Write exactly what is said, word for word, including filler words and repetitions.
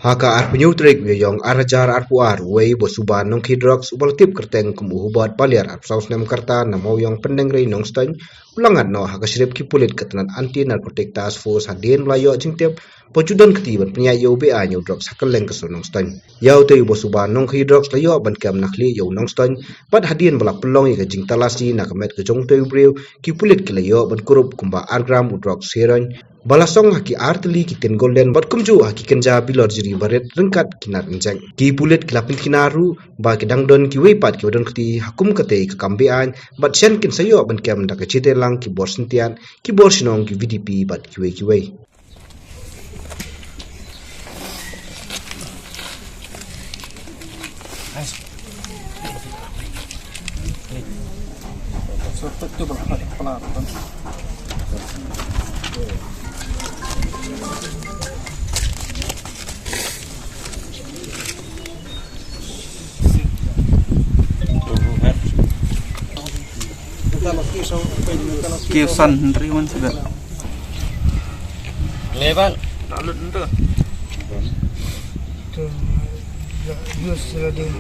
Ha ka arphew hynñiew tarik u Ïaïong ar hajar arphew ar, uwei u suba nongkhaïi drugs uba la tip kyrteng kum u Hubert Baliar, arphew saw snem ka rta, na Mawiong Pyndengrei, Nongstoiñ, u la ngat noh ha ka shrip ki pulit ka tnat Anti Narcotic Task Force hadien ba la ïoh jingtip ba u ju don kti ban pynïaid ïa u bad ïa u drugs ha kylleng ka shnong Nongstoiñ. Ïa utei u suba nongkhaïi drugs la ïoh ban kem na khlieh ïa u Nongstoiñ bad hadien ba la pynlong ïa ka jingtalasi na ka met ka jong utei u briew, ki pulit ki la ïoh ban kurup kumba ar gram u drugs heroin ba la song ha ki ar tylli ki tin golden bad kumjuh ha ki kynja bilor jri barit ryngkat ki nar injek. Ki pulit ki la pynthikna ruh ba ki dang don kiwei pat kiba don kti ha kum katei ka kam beaiñ bad shen kin sa ïoh ban kem da ka jingtei lang ki bor syntiat, ki bor shnong, ki V D P bad kiwei kiwei. Kiew san hynriew wan sibet. Leban. Dah lut ntu. Tu, ya, use dia.